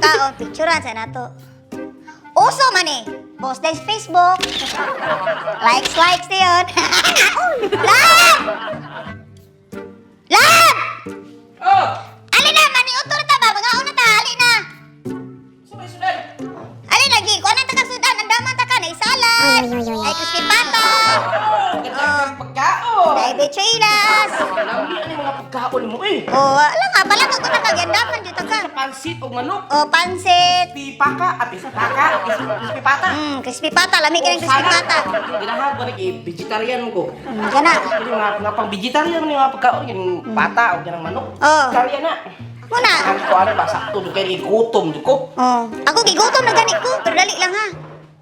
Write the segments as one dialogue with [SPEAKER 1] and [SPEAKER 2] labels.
[SPEAKER 1] Makaon, picturean sa nato. Uso man eh. Post na sa Facebook. Likes, likes na yun. Love! Love!
[SPEAKER 2] Oh!
[SPEAKER 1] Ali na, maniuto na ta ba? Mga una ta, ali na.
[SPEAKER 2] Sa may sudan.
[SPEAKER 1] Ali na, gi. Kuha na ta ka sudan. Ang daman ta ka, na salad. Ay, crispy pata.
[SPEAKER 2] Oh, ganda ng pagkaon.
[SPEAKER 1] Ay, bechilas.
[SPEAKER 2] Lami ani mga pagkaon mo eh.
[SPEAKER 1] Oh, ala nga, pala ka ko na kagandaman, jud ta ka.
[SPEAKER 2] Sa pansit og manok.
[SPEAKER 1] Oh, pansit.
[SPEAKER 2] Pipaka, ah, pipaka, crispy pata.
[SPEAKER 1] Crispy pata. Lami ka ng crispy pata.
[SPEAKER 2] Ginahan ko nag vegetarian ko.
[SPEAKER 1] Kana.
[SPEAKER 2] Yung mga pang vegetarian ni mga pagkaon yung pata o ng manok.
[SPEAKER 1] Oh.
[SPEAKER 2] Vegetarian na.
[SPEAKER 1] Muna.
[SPEAKER 2] Ang ko ano ba sakto do kay gutom do ko.
[SPEAKER 1] Oh, ako gigutom na gani ko, pero dali lang ha.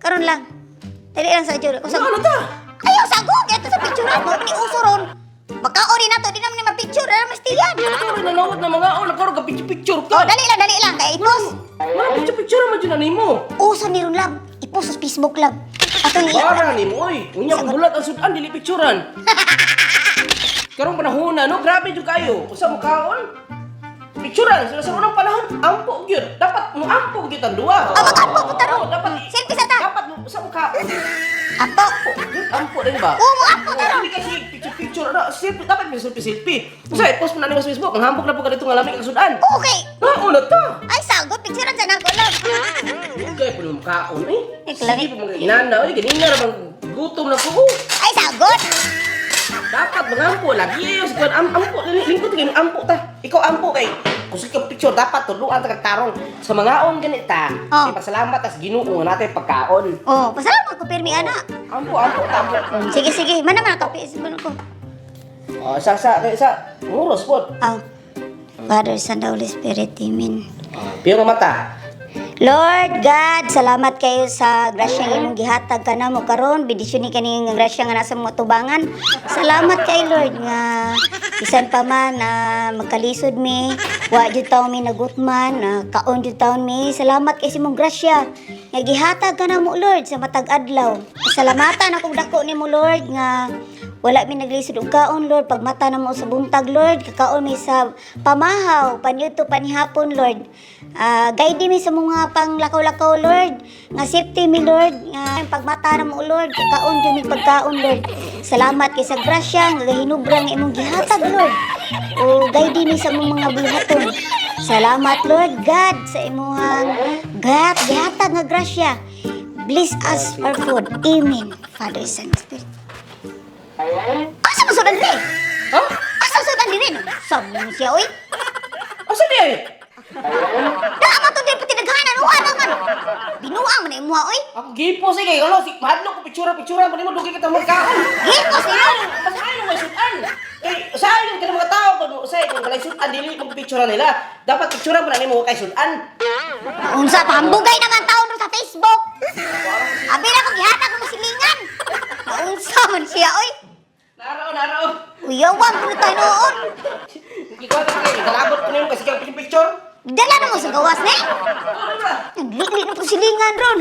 [SPEAKER 1] Karon lang. Dali lang sa jud.
[SPEAKER 2] Ano ano ta?
[SPEAKER 1] Ayaw sago, kaya sa picturean mo ni uso ron. Makaon ni nato, di naman ni mapicture, ano mas tiyan.
[SPEAKER 2] Ano rin nanawad na mga oh nagkaroon ka picture picture
[SPEAKER 1] Oh,
[SPEAKER 2] ka.
[SPEAKER 1] dali lang kay ipos.
[SPEAKER 2] Mga picture picture man jud na nimo.
[SPEAKER 1] Uso ni ron lang. Ipos sa Facebook lang. Atong
[SPEAKER 2] Bara nimo oy. Unya kung bulat ang sudan dili picturean. Karong panahon na no, grabe jud kayo. Usa mo kaon? Picturean sa unang panahon, ampo gyud. Dapat mo ampo gyud ang duwa.
[SPEAKER 1] Oh, mag-ampo po tarong.
[SPEAKER 2] Oo, dapat
[SPEAKER 1] Selfie sa ta.
[SPEAKER 2] Dapat mo sa mukhaon.
[SPEAKER 1] Ampo.
[SPEAKER 2] Ampo din ba?
[SPEAKER 1] Oo, mo ampo tarong.
[SPEAKER 2] Hindi kasi picture picture na selfie dapat may selfie selfie. Usa i-post mo na nimo sa Facebook, ang hambog na po ka dito nga lami ang sudan.
[SPEAKER 1] Okay.
[SPEAKER 2] Ha, una ta.
[SPEAKER 1] Ay sagot picturean sa nako lang.
[SPEAKER 2] Kay po nung kaon eh.
[SPEAKER 1] Eh, klari.
[SPEAKER 2] Sige po mga inana, oy ganina ra bang gutom na ko.
[SPEAKER 1] Ay sagot.
[SPEAKER 2] Dapat mangampo lagi eh sa kuan ampo lingkod kay ampo ta. Ikaw ampo kay kung sa picture dapat tuluan ta kag tarong sa mga on ganita.
[SPEAKER 1] Oh.
[SPEAKER 2] Kay pasalamat tas Ginoo nga natay pagkaon.
[SPEAKER 1] Oh, pasalamat ko pirmi ana.
[SPEAKER 2] Ampo ampo ta ampo.
[SPEAKER 1] Sige sige, mana man ato man ko.
[SPEAKER 2] Oh, sa sa sa muros pod.
[SPEAKER 1] Ah. Father, Son, the Holy Spirit, Amen.
[SPEAKER 2] Pero mata.
[SPEAKER 1] Lord God, salamat kayo sa grasya nga imong gihatag kanamo karon. Bendisyon ni kani nga grasya nga nasa mga tubangan. Salamat kay Lord nga bisan pa man na magkalisod mi, wa jud taon mi nagutman, na kaon jud taon mi. Salamat kay sa imong grasya nga gihatag kanamo Lord sa matag adlaw. Salamatan akong dako nimo Lord nga wala mi naglisod og kaon, Lord. Pagmata na mo sa buntag, Lord, kakaon mi sa pamahaw, panyuto, panihapon, Lord. Ah, guide mi sa mga panglakaw-lakaw, Lord. Nga safety mi, Lord. Nga pagmata na mo, Lord, kakaon jud mi pagkaon, Lord. Salamat kay sa grasya nga gahinubra nga imong gihatag, Lord. O guide mi sa imong mga buhaton. Salamat, Lord God, sa imong gat gihatag nga grasya. Bless us our food. Amen. Father, Son, Spirit. Asa man sudan dire?
[SPEAKER 2] Ha?
[SPEAKER 1] Asa sudan dire? Sabon siya oy.
[SPEAKER 2] Asa di ay?
[SPEAKER 1] Daa man to dire pati naghanan uwa naman. Binuang man imuha oy.
[SPEAKER 2] Ako gipos eh kay ano si mahadlok ko picture picture pa nimo dugay kita magkaon.
[SPEAKER 1] Gipos ni ron.
[SPEAKER 2] Mas ayo may sudan. Kay sa ayo kay mga tao kung usay kung walay sudan dili mag picture nila. Dapat picture mo na nimo kay sudan.
[SPEAKER 1] Unsa pambugay naman taon ron sa Facebook. Abi na ko gihatag ko silingan. Unsa man siya oy.
[SPEAKER 2] Narao narao.
[SPEAKER 1] Uyawan kuno tayo noon.
[SPEAKER 2] Ikaw kay galabot ko nimo kasi kang picture.
[SPEAKER 1] Dala na mo sa gawas ni.
[SPEAKER 2] Ano ba?
[SPEAKER 1] Nagliglig na po silingan ron.